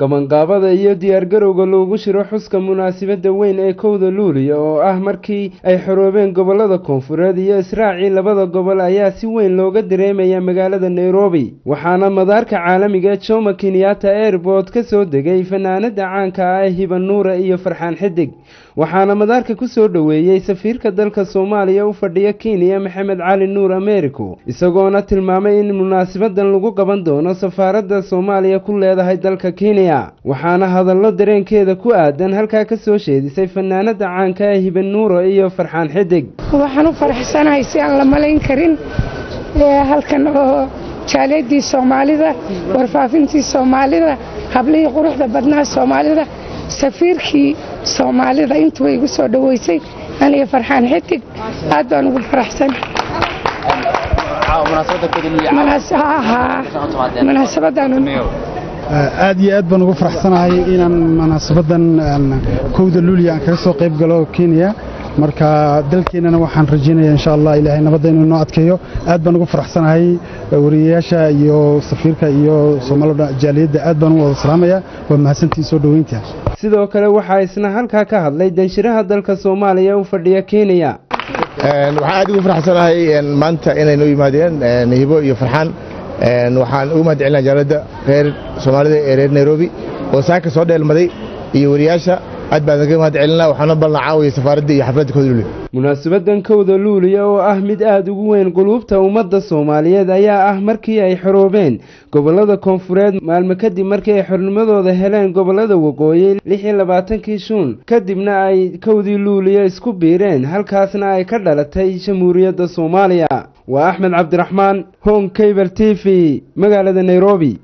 Gabanqaabada iyo diyaargarowga loogu shiro xuska munaasabadda weyn ee 1-da Luuliyo, oo ah markii ay xoroobeen gobollada koonfureed iyo israacii labada gobol, ayaa si weyn looga dareemaya magaalada Nairobi. Waxaana madaarka caalamiga Jomo Kenyatta Airport ka soo degay fanaanada caanka ah ee Hiba Nuura iyo Farxaan Xidig. Waxaana madaarka ku soo dhoweeyey safiirka dalka Soomaaliya u fadhiya Kenya, Maxamed Cali Nuur Americo, isagoona tilmaamay in munaasabadan lagu qaban doono safaaradda Soomaaliya ku leedahay dalka Kenya. Waxaana hadallo dareenkeeda ku aadan halkaa ka soo sheedisay fanaanada caanka ee Hiba Nuura iyo Farxaan Xidig. Waxaan u faraxsanahay si aan la malayn karin halkan oo jaaliyadii Soomaalida, warfaafintii Soomaalida, hablihii quruxda badnaa Soomaalida, safiirkii Soomaalida intuba igu soo dhoweysay aniga Farxaan Xidig. Aad baan ugu faraxsan munaasabadan. Aad iyo aad baan ugu faraxsanahay inaan munaasabadan 1-da Luuliya aan kaga soo qayb galo Kenya. Marka dalkeennana waxaan rajaynaya, insha Allah, Ilaahay nabadda inuu noo adkeeyo. Aad baan ugu faraxsanahay. Wariyayaasha iyo safiirka iyo Soomaalida, jaaliyadda, aad baan u wada salaamaya. Waa mahadsantiin soo dhoweynta. Sidoo kale waxaa isna halkaa ka hadlay danshiraha dalka Soomaaliya u fadhiya Kenya. Waxaan aad ugu faraxsanahay maanta inay noo yimaadeen Hibo iyo Farxaan. Waxaan ugu mahad celinaa jaaliyadda reer Soomaalida ee reer Nairobi oo saaka soo dheelmaday iyo wariyaasha. Aad baan kaga mahad celinaa. Waxaana ballan caawiya safaaradda iyo xafladda 1-da Luuliya. Munaasabadan 1-da Luuliya, oo ah mid aada ugu weyn quluubta ummadda Soomaaliyeed, ayaa ah markii ay xoroobeen gobollada koonfureed maalmo kadib markii ay xornimadooda heleen gobollada waqooyi 26-kii Juun, kadibna ay 1-dii Luuliya isku biireen, halkaasna ay ka dhalatay Jamhuuriyadda Soomaaliya. Waa Axmed Cabdiraxmaan, Horn Cable TV, magaalada Nairobi.